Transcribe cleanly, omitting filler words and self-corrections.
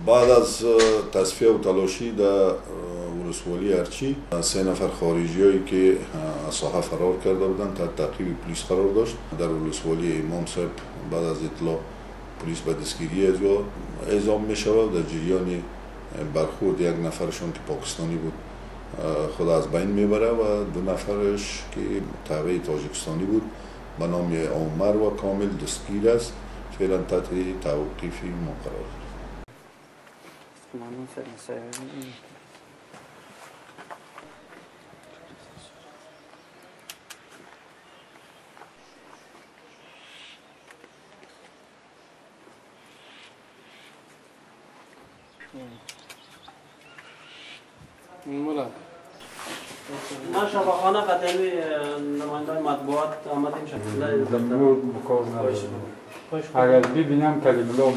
بعد از تصفیه و تلاشی در ولسوالی ارچی 3 نفر خارجیایی که از ساحه فرار کرده بودند تحت تعقیب پلیس قرار داشت. در ولسوالی امام صاحب بعد از اطلاع پلیس به دستگیری از او اعزام می شود. در جریان برخورد یک نفرشون که پاکستانی بود خود از بین میبره و 2 نفرش که تابع تاجیکستانی بود به نام عمر و کامل دستگیر است. فعلا تحت توقیف ما قرار دارد. ما شفاخانه قدیمی نماینده مطبوعات آمدیم شکل اگر ببینم کلمه لا.